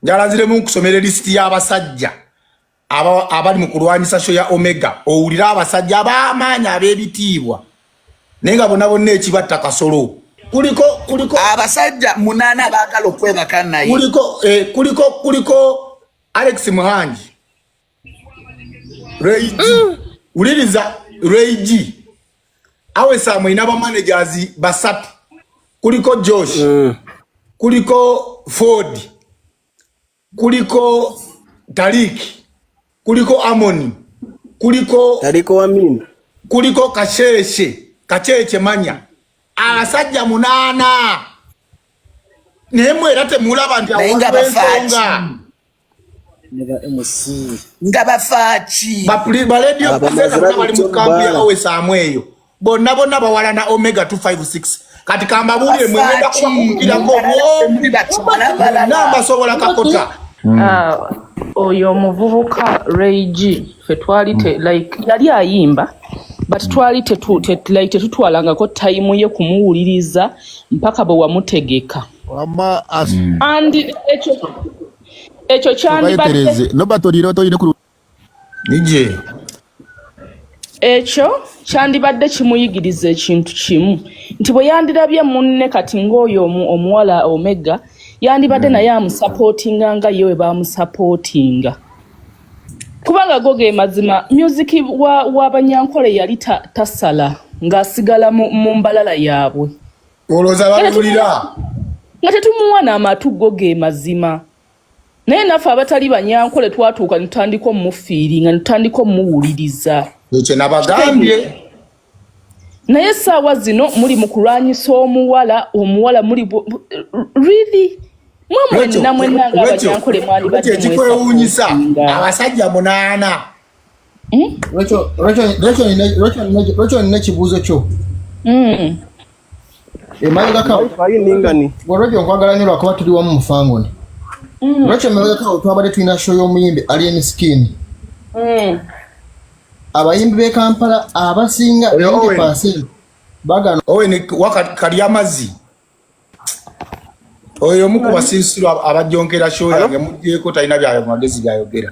Njala nziremu nkusomera lisiti y'abasajja abali mu kulwanyisa show ya Omega. Owulire abasajja ab'amaanyi, ab'ebitiibwa, naye nga bonna bonna ekibatta kasolo. Kuliko Abasajja munaana baagala okwebaka naye. Kuliko Alex Muhangi, Ray G. Wuliriza, Ray G awesaamu erina bamanagers basatu. Kuliko Josh, kuliko Ford, kuliko Talik, kuliko Amoni, kuliko Taliko Wamin. Kuliko Kasheshe Kacheche. Manya abasajja munaana, naye mwe era temulaba nti Naye nga awo waliwo bafaaki. ensonga. Neva MC. Nga bafaaki? Baradio Aba presenter bonna bali mu kampu ya Mazirani. Owesaamu eyo. Bonna bonna bawala na Omega 256. Kati kambabuulire, mwe ngenda kubakukirako. Muli bakyala balala. Nambasobola kakota. Ah, oyo omuvubuka Ray G, ffe twali te, like yali ayimba, but twali like tetutwalangako time ye kumuwuliriza mpaka bwe wamutegeka. Wamma as And ekyo kyandibadde Bayetereze noba toliro toyine ku Nije. Ekyo kyandibadde kimuyigiriza ekintu kimu, nti bwe yandirabye munne kati ng'oyo omuwala Omega, yandibadde naye amusapootinga nga ye we bamusapootinga, kubanga go ge mazima, music w'Abanyankole yali tasala ng'asigala mu mbalala yaabwe. Olowooza babiwulira? Nga tetumuwa n'amatu, go ge mazima. Naye naffe abatali Banyankole twatuuka ne tutandika omufeelinga, ne tutandika omuwuliriza. Ekyo nabagambye. Naye essaawa zino muli mu kulwanyisa omuwala, muli really mwe mwenna mwenna nga Abanyankole mwandibadde Ekikwewuunyisa, mwesapootinga. abasajja munaana. Rachel, nina ekibuuzo kyo. Emabegako Ningani. Rachel, nkwagala nnyo lwakuba tuli wamu mu fangoni. Rachel, emabegako twabadde tulina show y'omuyimbi Alien Skin. Abayimbi b'e Kampala abasinga Oyo Owen. 90% bagana Owen waka kali amazzi. Oyo omu ku basinsiro abajjonkera show yange, mugyeko, talina byayo magezi byayogera.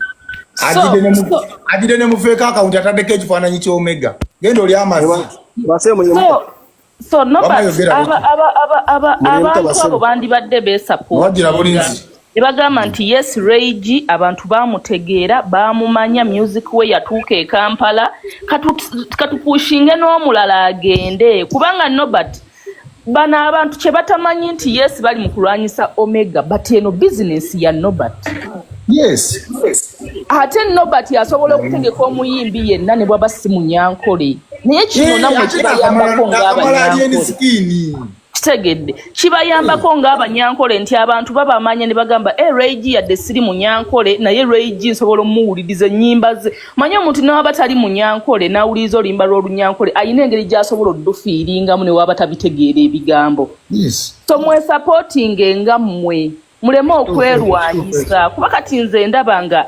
Agide ne mufeeko akawunti, ataddeko ekifaananyi ky'Omega. Genda oli amazzi. Base mu So Nobert, Wama yogera. Mulimu abantu tabasebo. abo bandibadde Wagira beesapootinga bulinzi. ne bagamba nti yes, Ray G abantu bamutegeera, bamumanya, music we yatuuka e Kampala, katupushinge n'omulala agende. Kubanga Nobert, bano abantu kye batamanyi nti yes, bali mu kulwanyisa Omega, but eno bizinesi ya Nobert. Ate Nobert asobola okutegeka omuyimbi yenna ne bwaba si Munyankole. Naye kino nammwe kibayambako Nakamala Alien ng'Abanyankole. Skin. Kitegedde, kibayambako ng'Abanyankole nti abantu babamanya ne bagamba, e Ray G, yadde siri Munyankole, naye Ray G nsobola omuwuliriza ennyimba ze. Manye omuntu newaba tali Munyankole n'awuliriza oluyimba lw'Olunyankole, ayina engeri gy'asobola oddufeelingamu ne waba tabitegeera ebigambo. So mwesapootinge nga mmwe, muleme okwerwanyisa, kuba kati nze ndaba nga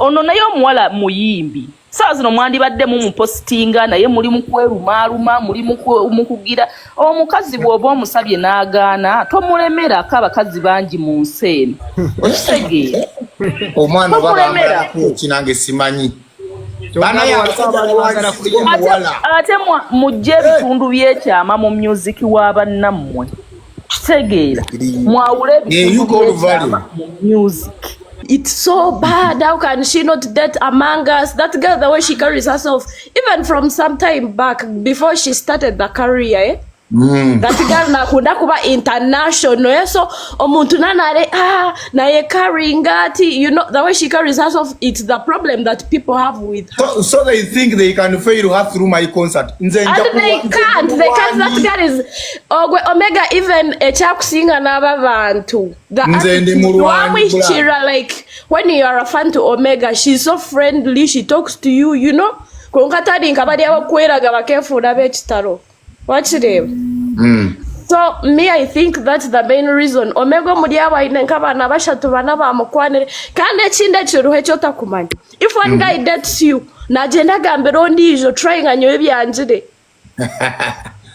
ono naye omuwala muyimbi. Saa zino mwandibadde mumupositinga, naye muli mu kwerumaaluma, muli mu kugira omukazi. Bw'oba omusabye n'agaana, tomulemerako. Abakazi bangi mu nsi eno, okitegeera? Omwana oba Tomulemera. bambalako ki, nange simanyi. Banaye abasajja balwanyisa omuwala. Ate mujje ebitundu by'ekyama mu music wa bannammwe, kitegeera? Mwawule Yeah, you ebitundu go to by'ekyama mu music. It's so bad. How can she not date among us? That girl, the way she carries herself, even from some time back, before she started the career, eh? That girl nakunda kuba international, eh? So omuntu nanare, ah, naye carrying ati, the way she carries herself, it's the problem that people have with her. So they think they can fail her through my concert. Nze nja And they can't, they can't. That girl is ogwe Omega, even ekyakusinga n'aba bantu. The Nze ndi attitude, mulwanyi. wamwikira, like when you are a fan to Omega, she's so friendly, she talks to you, konka tali nka bali abakweraga bakefuula b'ekitalo, wakireba? So me, I think that's the main reason Omega omuri abo aine nk'abaana bashatu, bana bamukwanire. Kandi ekindi ekiruho ekyotakumanya, if one guy dates you, nagenda agambira ondiijo, trying anyowe byangire.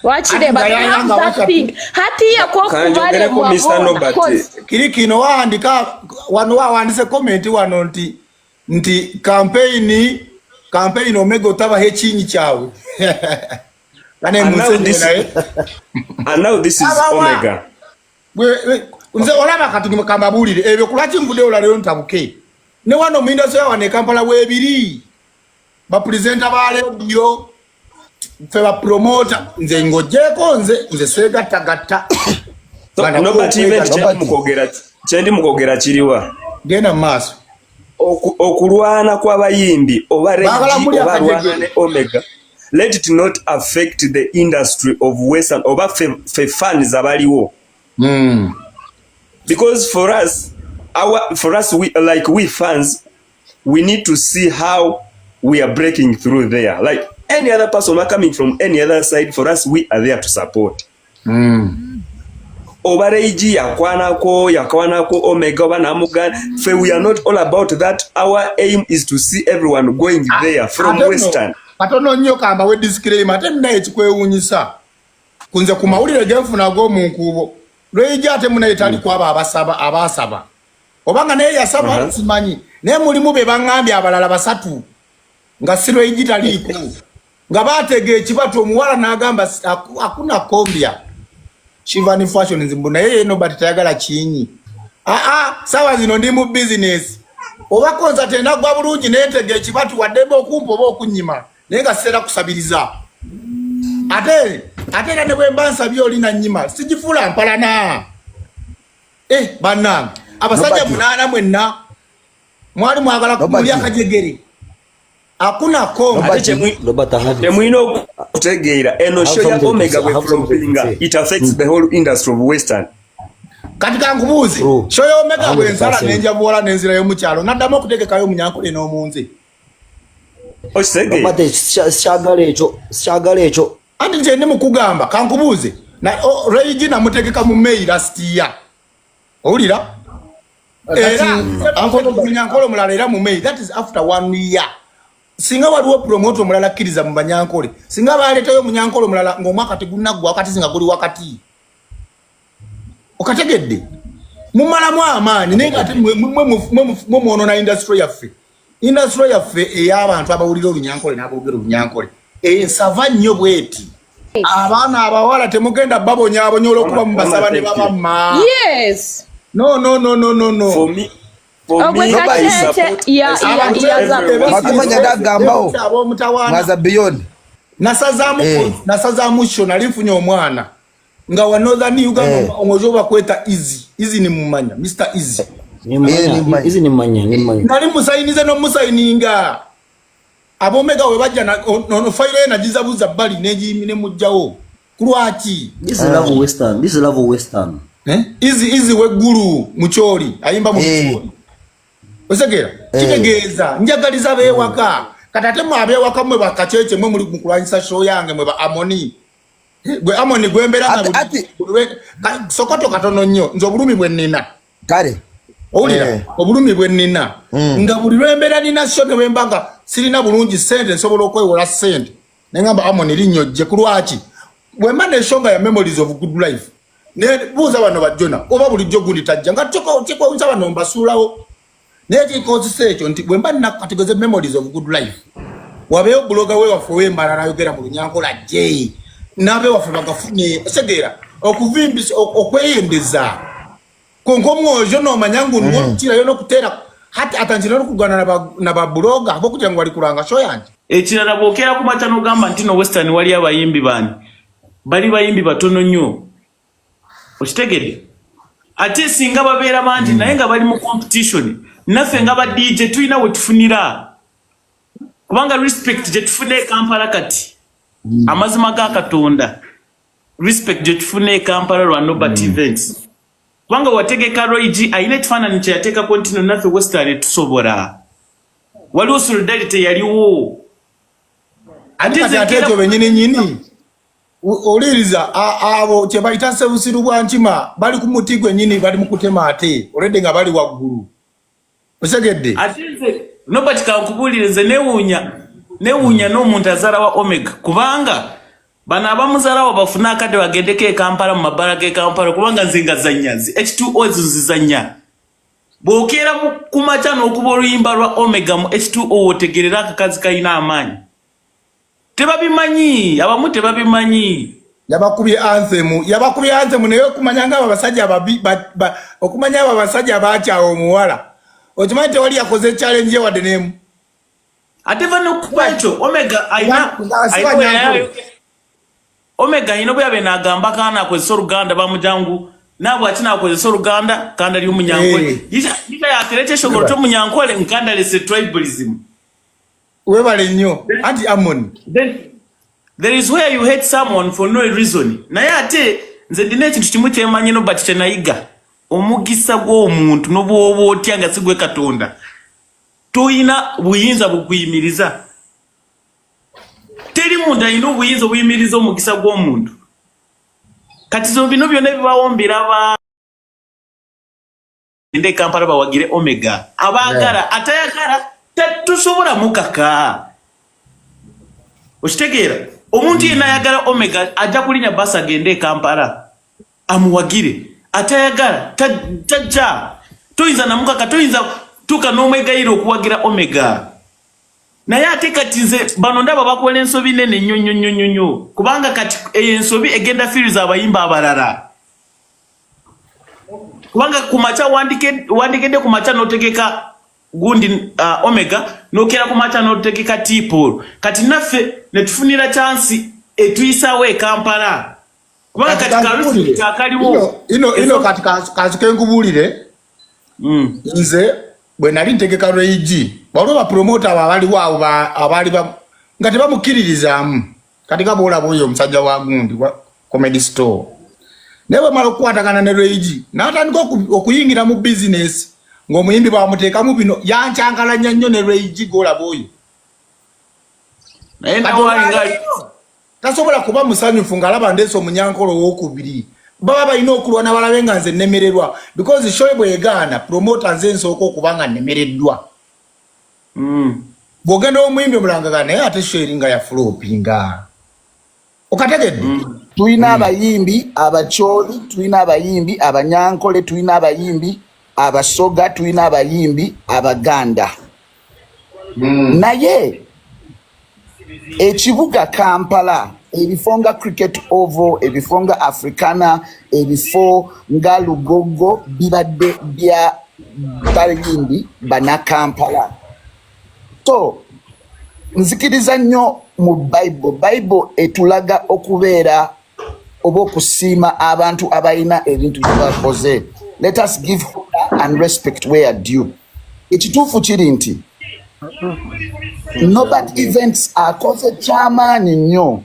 Wakireba, Ati they nga have yayanga that wasatu. thing. Hatiya ko Kanjogereko kubalemwa Mr. bona, Nobert. 'cause Kiri kino wawandika wano, wawandise comment wano nti campaign Omega otabaho ekinyi kyawe. Kane And now munsonyiwe this, naye. and now this is Abawa. Omega. Nze olaba kati kambabuulire ebyo kulwaki nvuddeyo olwaleero ntabuke ne wano mu industry ya wano e Kampala weebiri bapurezenta ba rediyo, ffe bapromota, nze ng'ogyeko nze seegattagatta. So, Bana, Nobert event Nobert. kyendi mukwogera kiriwa? Genda mu maaso. Okulwana kw'abayimbi oba Baagala Regi muli oba akajegere. alwana ne Omega, let it not affect the industry of Western oba fe fans abaliwo, because for us we like, we fans, we need to see how we are breaking through there. Like any other person who coming from any other side, for us we are there to support. Oba Regi yakwanako Omega oba namugana, fe we are not all about that. Our aim is to see everyone going there from Ate nno, Western. Katono nnyo kambawe disclaimer. Ate munaye kikwewuunyisa kunze ku mawulire genfuna ag'omu nkuubo, lweija ate munaye tali kwabo abasaba, abaasaba obanga naye yasaba. Simanyi, naye mulimu be baŋŋambye abalala basatu nga si Lweigi taliiko, nga baatega ekibatu omuwala n'agamba hakuna kombya Shivani Fashion mbu naye ye Nobert tayagala kinyi. Aa, saawa zino ndi mu bizinesi, oba concert enaggwa bulungi nentega ekibatu, waddembe okumpa oba okunyima, naye nga siseera kusabiriza. Ate era ne bwe mba nsabye oli nanyima, sigifuula mpalana. Eh, bannange, abasajja Nobert. munaana mwenna mwali mwagala Nobert. muli akajegere hakuna komba. Ate kyemulina okutegeera, eno show ya Omega bwe floppinga, it affects the whole industry of Western. Kati kankubuuze, show ya Omega bwensala nenjabuwala nenzirayo mukyalo, naddamu okutegekayo omunyankole n'omunze? Okitegeera? Sikyagala ekyo, sikyagala ekyo. Anti nze ndi mukugamba, kankubuuze, Regi namutegeka mu May last year, owulira? Era munyankole omulala era mu May, that is after one year. Singa waliwo promoter omulala akkiriza mu banyankole, singa baleetayo omunyankole omulala ng'omwaka tegunaggwa wakati, singa guli wakati, okategedde? Mumalamu amaanyi, naye nga ate mwe mwonona industry yaffe, industry yaffe ey'abantu abawulira olunyankole n'aboogera olunyankole ensava nnyo bweti. Abaana abawala temugenda babonyaabonya olwokuba mubasaba ne babamma. Yes. No, no, no, no, no, no. For me, for Ogwe me, I kakete support, ya I ya support ya za everyone. Makumanya ndagambawo ab'omutawaana mwaza beyond. Nasazaamu nasazaamu show, nali nfunye omwana nga wa Northern Uganda. Omwojo bakweta Easy, Easy ni mumanya Mr Easy? Nimumanya. Izi nimanya, nimanya. Nali musayinize n'omusayininga, abomega we bajja ono fayiro ye nagizabuza bbali ne mugjawo. Kulwaki? This is love Western, this is love Western. Eh? Easy, Easy weggulu mukyoli ayimba mu kyoli, osegeera? Kitegeeza njagaliza beewaka. Kati ate mwe abeewaka, mwe bakacece, mwe muli mu kulwanyisa show yange, mwe ba Amoni. Gwe Amoni gwembeera nga Sokoto katono nnyo. Nze obulumi bwe nnina, Kale. owulira? Obulumi bwe nnina, nga buli lwembeera nina show, ne bwemba nga sirina bulungi ssente, nsobola okwewola ssente neŋamba Amoni linnyo jje. Ku lwaki bwe mba ne show nga ya Memories of Good Life, ne buuza bano bajjona oba bulijjo gundi tajja, nga kikwewunyisa bano mbasuulawo. Naye kikozesa ekyo nti bwe mba nina kategeze Memories of Good Life, wabeewo blogger we waffe ow'embalala ayogera mu lunyankola jje n'abewaffe bagafune, osegeera? Okuvimbisa, okweyendeza konka omwojo nomanya ngu niwo okukirayo n'okuteera hati atandikira n'okurwana na ba blogger abokugira ngu bari kuranga show yanje. Ekirala, bw'okeera ku makya n'ogamba nti no Western wali abayimbi bani, bali bayimbi batono nnyo, okitegedde? Ate singa babeera bangi naye nga bali mu competition, naffe nga ba DJ tulina we tufunira, kubanga respect gye tufuna e Kampala kati, amazima ga Katonda, respect gye tufuna e Kampala lwa Nobert Events, kubanga wategeka Roy G alina ekifaananyi kye yateekako nti no naffe Western tusobola, waliwo solidarity yaliwo. Ate kati ate ekyo benyini nyini owuliriza, abo kye bayita sebusiru bwa nkima, bali ku muti gwennyini, bali mu kutema ate olwedde nga bali waggulu, osegedde? Ate nze Nobert kankubuulire, nze newuunya n'omuntu azaala wa Omega, kubanga Bano abamuzalawo bafune akadde bagendeko e Kampala, mu mabbala g'e Kampala, kubanga nze nga zanya nze H2O ezo nzizanya. Bw'okeera ku makya n'okuba oluyimba lwa Omega mu H2O, otegerera akakazi kalina amaanyi. Tebabimanyi, abamu tebabimanyi. Yabakubye anthem, yabakubye anthem. Naye okumanya nga abo abasajja babi, okumanya abo abasajja bakyawa omuwala, okimanyi tewali yakoze challenge ye wadde n'emu. Ate va nokuba ekyo, Omega ayina Nga si ayina Banyankole. Omega ayina obyabe n'agamba kaana akozesa Oluganda, bamujangu nabwe ati nakozesa Oluganda kandi ali Omunyankole. Yita yatereta eshogoro ky'Omunyankole nkandi alese tribalism. Webale nnyo anti Amon. Then there is where you hate someone for no reason. Naye ate nze ndina ekintu kimu kyemanyi, Nobert, kyenayiga: omugisa gw'omuntu n'obwoba otya nga si gwe Katonda, toyina buyinza bukuyimiriza. Teri muntu alina obuyinza obuyimiriza omugisa gw'omuntu. Kati zo bino byonna ebibawo mbiraba. Ende Kampala bawagire Omega abaagala, atayagala tetusobola mukaka. Okitegeera? Omuntu yenna ayagala Omega ajja kulinya basi agende e Kampala amuwagire. Atayagala tajja, toyinza namukaka, toyinza tuuka n'omwegayira okuwagira Omega. Naye ate kati nze bano ndaba bakola ensobi nene nnyo nnyo nnyo nnyo nnyo, kubanga kati eyo ensobi egenda fiiriza abayimba abalala, kubanga ku makya wandikedde ku makya n'otegeka gundi Omega, n'okera ku makya n'otegeka Tipol. Kati naffe ne tufunira chance etuyisaawo e Kampala, kubanga kati kalusiti akaliwo. Ino kati kansuke nkubuulire. Nze bwe nali ntegeka Ray G, waliwo bapromota abo abaliwo abo abaali nga tebamukkiririzaamu. Kati nga bwolaba oyo omusajja wa gundi wa Comedy Store, naye bwemala okukwatagana ne Ray G n'atandika okuyingira mu bizinesi ng'omuyimbi bamuteekamu bino, yankyankalanya nnyo ne Ray G gwolaba oyo. Naye Kati nawe alinga olwaleero tasobola kuba musanyufu ng'alaba ndeese Omunyankolo owokubiri. Baba balina okulwana balabe nga nze nnemererwa, because show bwegaana promota, nze nsooka okuba nga nnemereddwa. Bw'ogenda omuyimbi omulangaga, naye ate show eri nga ya floppinga, okategedde? Tulina abayimbi Abacholi, tulina abayimbi Abanyankole, tulina abayimbi Abasoga, tulina abayimbi Abaganda, naye ekibuga Kampala, ebifo nga Cricket Oval, ebifo nga Africana, ebifo nga Lugogo bibadde bya bayimbi Bannakampala. So nzikiriza nnyo mu Bible. Bible etulaga okubeera oba okusiima abantu abalina ebintu bye bakoze. Let us give honor and respect where due. Ekituufu kiri nti Nobert Events akoze kyamaanyi nnyo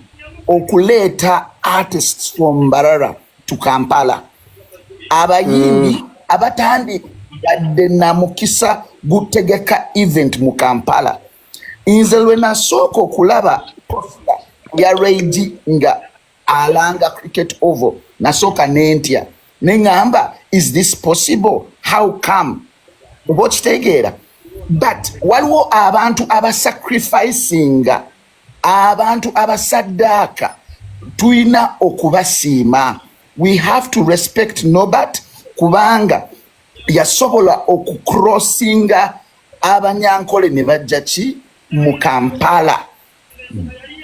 okuleeta artists from Mbarara to Kampala, abayimbi abatandi yadde na mukisa gutegeka event mu Kampala. Nze lwe nasooka okulaba poster ya Ray G nga alanga Cricket Oval, nasooka nentya, neŋŋamba, "Is this possible? How come?" Oba okitegeera? But waliwo abantu abasacrificinga, abantu abasaddaaka, tulina okubasiima. We have to respect Nobert, kubanga yasobola okucrossinga Abanyankole ne bajja ki mu Kampala.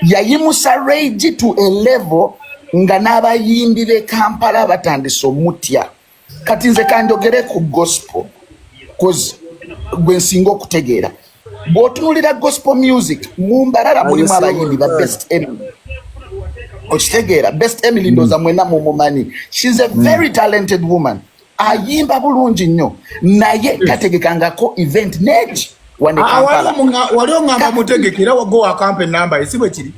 Yayimusa Ray G to a level nga n'abayimbi b'e Kampala batandise omutya. Kati nze kanjogere ku gospel, cause gwe nsinga okutegeera. Bw'otunulira gospel music mu Mbarara, mulimu abayimbi ba Best Emily. Okitegeera? Best Emily, ndowooza mwena mumumanyi. She's a very talented woman, ayimba bulungi nnyo, naye tategekangako event neki wane Ah, Kampala. Wali oŋŋamba mutegeke, era wago wakampa enamba esi bwe kiri.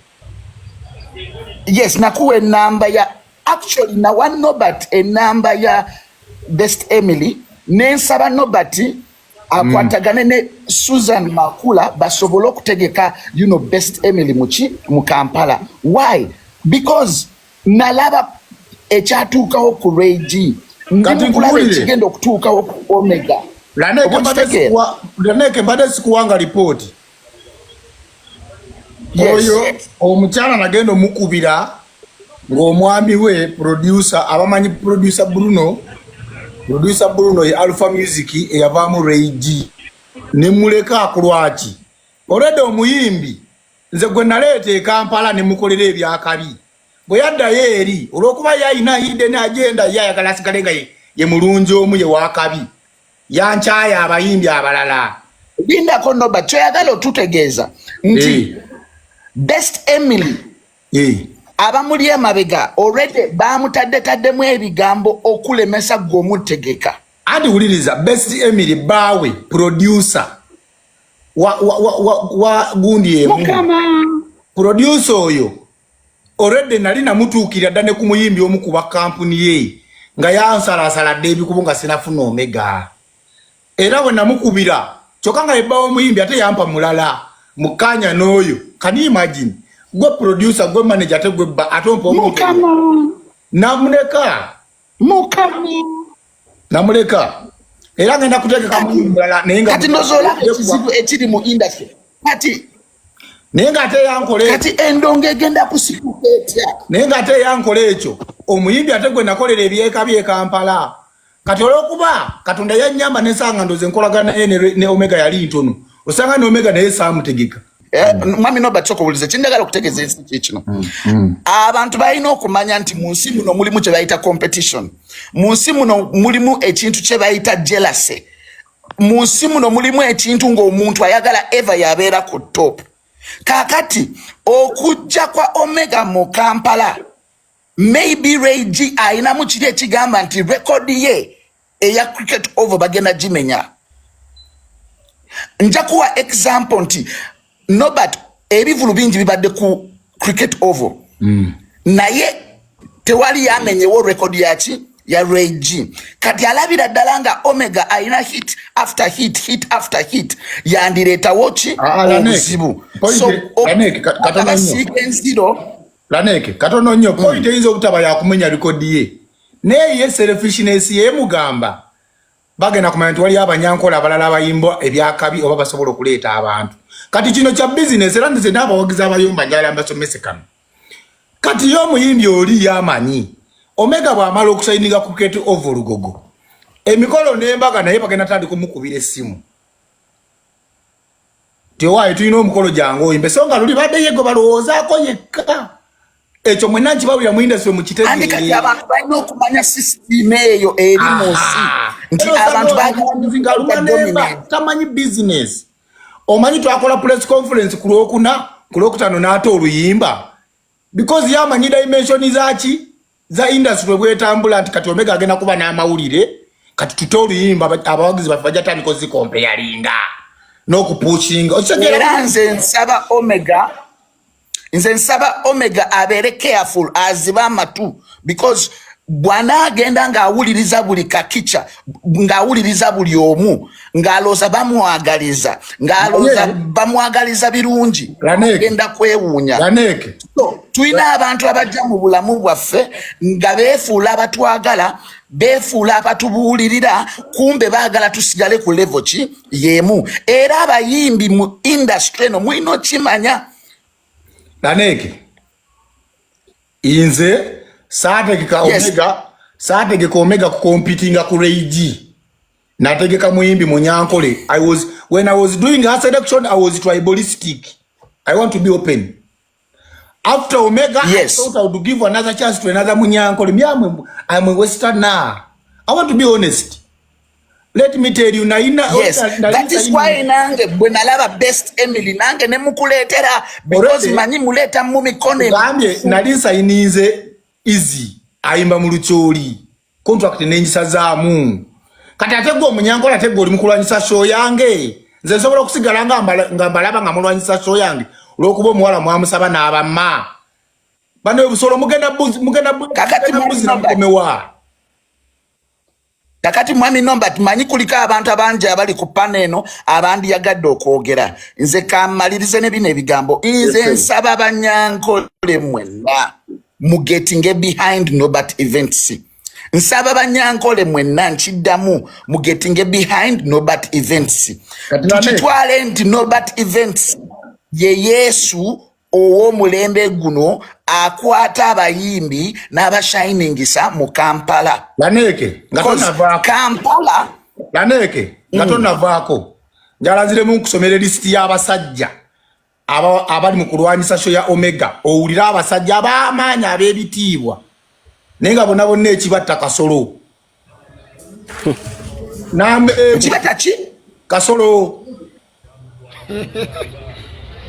Yes, nakuwa enamba ya, actually nawa Nobert enamba ya Best Emily, nensaba Nobert akwatagane ne Susan Makula basobole okutegeka Best Emily muki mu Kampala. Why? Because nalaba ekyatuukawo ku Ray G, ndi Kati mukulaba nkubuulire. ekigenda okutuukawo ku Omega. Laneke Oba okitegeera? Laneke mbadde sikuwanga lipooti. Yes. Oyo omukyala nagenda omukubira. Ng'omwami we producer, abamanyi producer Bruno, producer Bruno ye Alpha Music eyavaamu Ray G. Ne muleka ku lwaki? Olwedde omuyimbi nze gwe naleeta e Kampala ne mukolera ebyakabi, bwe yaddayo eri, olw'okuba ye alina hidden agenda, ye ayagala asigale nga ye mulungi omu, ye wakabi, yankyaya abayimbi abalala. Lindako, Noba, kyoyagala otutegeeza nti Best Emily abamuli emabega already bamutaddetaddemu ebigambo okulemesa gwe omutegeka? Anti wuliriza, Best Emily baawe producer wa gundi emu. Producer oyo already nali namutuukirira dda ne ku muyimbi omu ku bakampuni ye nga yansalasaladde ebikubo nga sinafuna Omega. Era bwe namukubira, kyokka nga yebbawo omuyimbi, ate yampa mulala mukkaanya n'oyo. Can you imagine, gwe producer, gwe manager, ate gwe bba, ate ompa omuntu? Namuleka. Mukama. Namuleka era ngenda kutegeka muyimbi mulala, naye nga Kati ndozolaba ekizibu ekiri mu industry kati. Naye ng'ate yankola ekyo. Kati endongo egenda kusituka etya? Naye ng'ate yankola ekyo omuyimbi ate gwe nakolera ebyeka by'e Kampala. Kati olw'okuba Katonda yannyamba nesanga ndoze enkolagana ye ne Omega yali ntono, osanga ne Omega naye saamutegeka. Mwami Norbert, soka kyendagala okutegeeza ensi ki kino. Abantu balina okumanya nti mu nsi muno mulimu kye bayita competition, mu nsi muno mulimu ekintu kye bayita jealousy, mu nsi muno mulimu ekintu ng'omuntu ayagala eva yabeera ku top. Kaakati okujja kwa Omega mu Kampala, maybe Ray G ayinamu kiri ekigamba nti rekodi ye eya Cricket Oval bagenda gimenya. Nja kuwa example nti Nobert, ebivulu bingi bibadde ku Cricket Oval, naye tewali yamenyewo rekodi yaki ya Ray G. Kati alabira ddala nga Omega alina hit after hit, hit after hit, yandireetawo ki? Ah, Lanek. Obuzibu. Point- So Lanek, katono nnyo. basiiga enziro. Laneke, katono nnyo. Point eyinza obutaba yakumenya rekodi ye, naye ye selfishness ye emugamba bagenda kumanya nti waliyo abanyankola abalala abayimba ebyakabi oba basobola okuleeta abantu. Kati kino kya bizinesi, era nze n'abawagizi abayumba njagala mbasomese kano. Kati ye omuyimbi oli yamanyi Omega bw'amala okusayininga ku Cricket Oval Lugogo, emikolo n'embaga, naye bagenda tandika omukubira essimu ti, "Owaaye, tulina omukolo, jangu oyimbe." So nga luli badde ye gwe balowoozaako yekka. Ekyo mwenna nkibawulira mu industry. Andi kati mukitegeere. Abantu balina okumanya sisitimu eyo eri mu nsi nti abantu bagala dominant. Tamanyi business. Omanyi twakola press conference ku Lwokuna, ku Lwokutaano n'ate oluyimba, because yamanyi dimension zaki za industry bwetambula, nti kati Omega agenda kuba n'amawulire, kati tute oluyimba, abawagizi baffe bajja tandika ozikompeyalinga n'okupushinga. Era nze nsaba Omega abeere careful, azibe amatu, because bw'anaagenda ng'awuliriza buli kakica, ng'awuliriza buli omu, ng'alooza bamwagaliza, ng'alooza bamwagaliza birungi, agenda kwewuunya. Laneke. So, tulina abantu abajja mu bulamu bwaffe nga beefuula abatwagala, beefuula abatubuulirira, kumbe baagala tusigale ku level ki y'emu. Era abayimbi mu industry eno mulina okimanya. Laneke, nze saategeka Omega, saategeka Omega kukompitinga ku Ray G. Nategeka muyimbi munyankole. I was when I was doing her selection, I was tribalistic. I want to be open. After Omega, I thought I would give another chance to another munyankole. Me, I'm a westerner. I want to be honest. Let me tell you, naina Yes, that is why nange bwe nalaba Best Emily, nange ne mukuleetera, because manyi muleeta mu mikono. Gambye nali nsayininze Easy ayimba mu Lukyoli, contract nengisazaamu. Kati ate gwe omunyankola, ate gwe oli mukulwanyisa show yange, nze nsobola okusigala nga mbalaba nga mulwanyisa show yange olw'okuba omuwala mwamusaba n'abamma bano ebusolo mugenda mugenda Kakati buzi namukomewa. Kakati mwami Nomba, manyi kuliko abantu abangi abali ku pano eno abandiyagadde okwogera. Nze kammalirize ne bino ebigambo. Nze nsaba banyankole mwenna mugetinge behind Nobert Events. Nsaba banyankole mwenna, nkiddamu, mugetinge behind Nobert Events. Tukitwale nti Nobert Events ye Yesu. Ow'omulembe guno akwata abayimbi n'abashiningisa mu Kampala. Laneeke nga 'Cause tonavaako. Kampala. Laneeke nga tonavaako, njala nziremu nkusomera lisiti y'abasajja abali mu kulwanyisa show ya Omega, owulire abasajja ab'amaanyi, ab'ebitiibwa, naye nga bonna bonna ekibatta kasolo. Namba emu. Ekibata ki? Kasolo.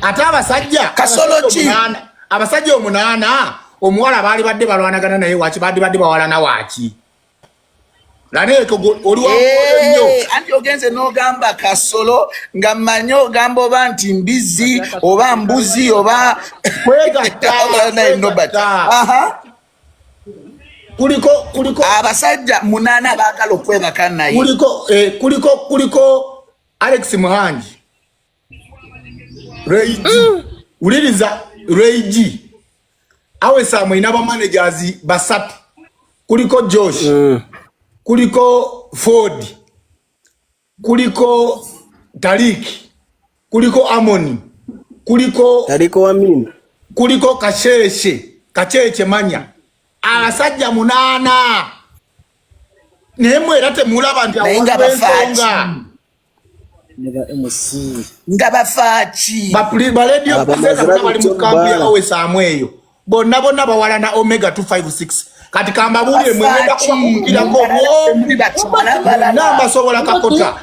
Ate abasajja Kasolo abasajja ki? Abasajja omunaana, omuwala baali badde balwanagana naye waki? Baali badde bawalana waki? Laneeke, oli wa nnyo. Eh, anti ogenze n'ogamba kasolo nga mmanyi ogamba oba nti mbizi oba mbuzi oba Kwegatta. Naye Nobert. Kwegatta. Aha. Kuliko abasajja munaana baagala okwebaka naye. Kuliko Alex Muhangi, Ray G. Wuliriza, Ray G awesaamu erina bamanagers basatu. Kuliko Josh, kuliko Ford, kuliko Talik, kuliko Amoni, kuliko Taliko Wamin. Kuliko Kasheshe, Kacheche. Manya abasajja munaana, naye mwe era temulaba nti Naye nga awaliwo bafaaki. ensonga. Nega MC. Nga bafaaki. Baradio Abamazira bonna bali mu kampu ya Bala. Owesaamu eyo, bonna bonna bawalana Omega 256. Kati kambabuulire, mwe ngenda kubakukirako Muli bakiwala balala. bonna mbasobola kakota.